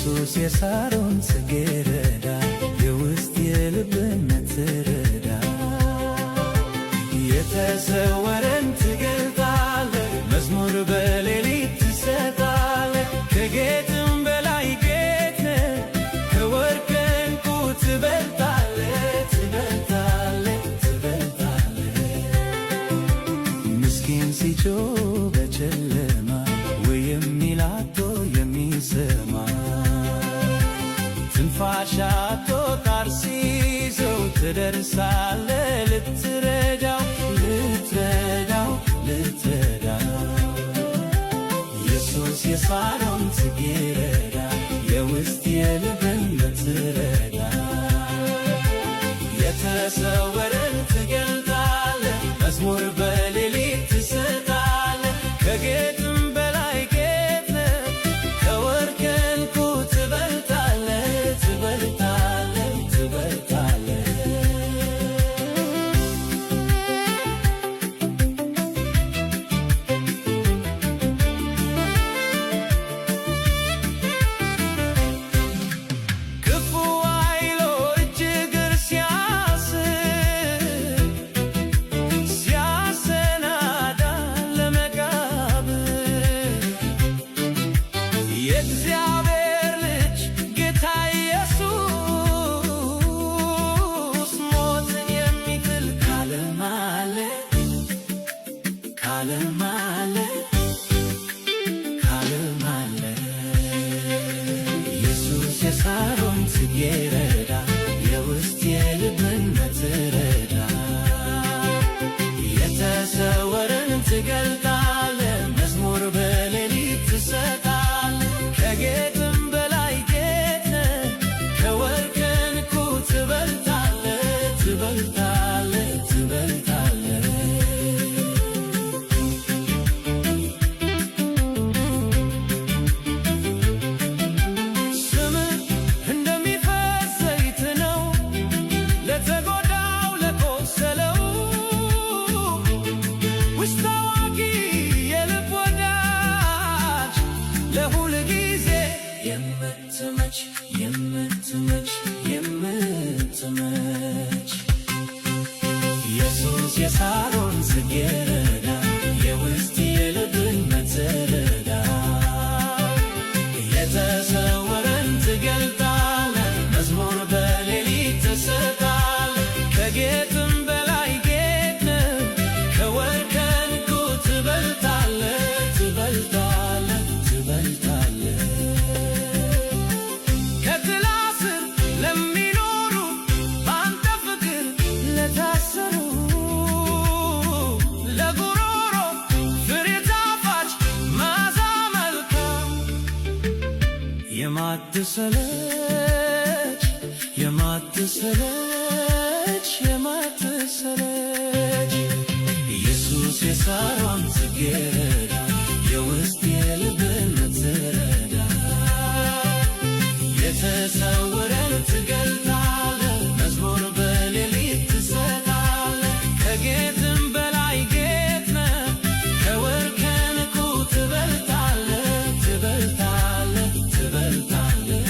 ኢየሱስ የሳሮን ጽጌረዳ የውስጥ የልብን ትረዳ። የተሰወረን ትገልጣለህ፣ መዝሙር በሌሊት ትሰጣለህ። ከጌጥም በላይ ጌጥ ነህ፣ ከወርቅ ዕንቁ ትበልጣለህ፣ ትበልጣለህ፣ ትበልጣለህ። ምስኪን ሲጮህ በጨለማ ወይ የሚል አጥቶ የሚሰማ፣ ትንፋሽ አጥቶ ጣር ሲይዘው ትደርሳለህ ልትረዳው፣ ልትረዳው፣ ልትረዳው። ኢየሱስ የሳሮን ጽጌረዳ የውስጥ የልብን ልትረዳ። የተሰወረን ትገልጣለህ፣ መዝሙር በሌሊት ትሰጣለህ። ከጌጥም በላይ ጌጥ ነህ፣ ከወርቅ ዕንቁ ትበልጣለህ፣ ትበልጣለህ፣ ትበልጣለህ። ክፉ አይሎ እጅ እግር ሲያስር፣ ሲያሰናዳ ለመቃብር፣ የእግዚአብሔር ልጅ ጌታ ኢየሱስ ሞትን የሚጥል ካለም አለ፣ ካለም አለ፣ ካለም አለ። ኢየሱስ የሳሮን ጽጌረዳ የውስጥ የልብን ምትረዳ። የተሰወረን ትገልጣለህ፣ መዝሙር በሌሊት ትሰጣለህ። ከጌጥም በላይ ጌጥ ነህ፣ ከወርቅ ዕንቁ ትበልጣለህ፣ ትበልጣለህ፣ ትበልጣለህ። ስምህ እንደሚፈስ ዘይት ነው ለተጎዳው ለቆሰለው፣ ውስጥ አዋቂ የልብ ወዳጅ ለሁል ጊዜ የምትመች፣ የምትመች፣ የምትመች። ኢየሱስ የሳሮን ጽጌረዳ የውስጥ የልብን ምትረዳ። የተሰወረን ትገልጣለህ፣ መዝሙር በሌሊት ትሰጣለህ። ከጌጥም በላይ ጌጥ ነህ፣ ከወርቅ ዕንቁ ትበልጣለህ፣ ትበልጣለህ፣ ትበልጣለህ። ከጥላ ስር ለሚኖሩ፣ በአንተ ፍቅር ለታሰሩ፣ ለጉሮሮ ፍሬ ጣፋጭ መዓዛ መልካም፣ የማትሰለች፣ የማትሰለች፣ የማትሰለች። ኢየሱስ የሳሮን ጽጌረዳ የውስጥ የልብን ምትረዳ። የተሰወረን ትገልጣለህ፣ መዝሙር በሌሊት ትሰጣለህ። ከጌጥም በላይ ጌጥ ነህ፣ ከወርቅ ዕንቁ ትበልጣለህ፣ ትበልጣለህ፣ ትበልጣለህ።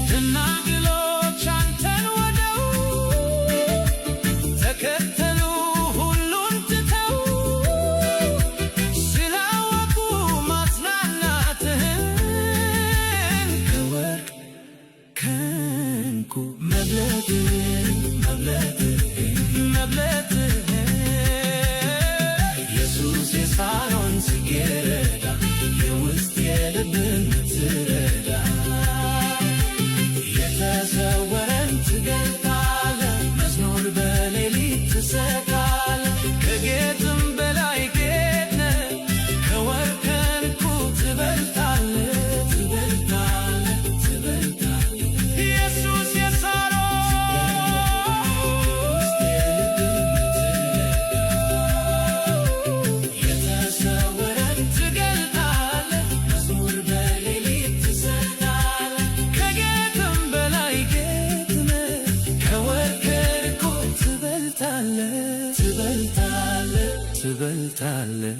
ደናግሎች አንተን ወደው ተከተሉ ሁሉን ትተው፣ ስላወቁ ማጽናናትህን ከወርቅ ከዕንቁ መብለጥህን፣ መብለጥህን፣ መብለጥህን። ኢየሱስ የሳሮን ጽጌረዳ የውስጥ የልብን ምትረዳ። የተሰወረን ትገልጣለህ፣ መዝሙር በሌሊት ትሰጣለህ። ከጌጥም በላይ ጌጥ ነህ፣ ከወርቅ ዕንቁ ትበልጣለህ፣ ትበልጣለህ፣ ትበልጣለህ። ኢየሱስ የሳሮን የተሰወረን ትገልጣለህ፣ መዝሙር በሌሊት ትሰጣለህ። ከጌጥም በላይ ጌጥ ነህ፣ ከወርቅ ዕንቁ ትበልጣለህ፣ ትበልጣለህ። ትበልጣለህ።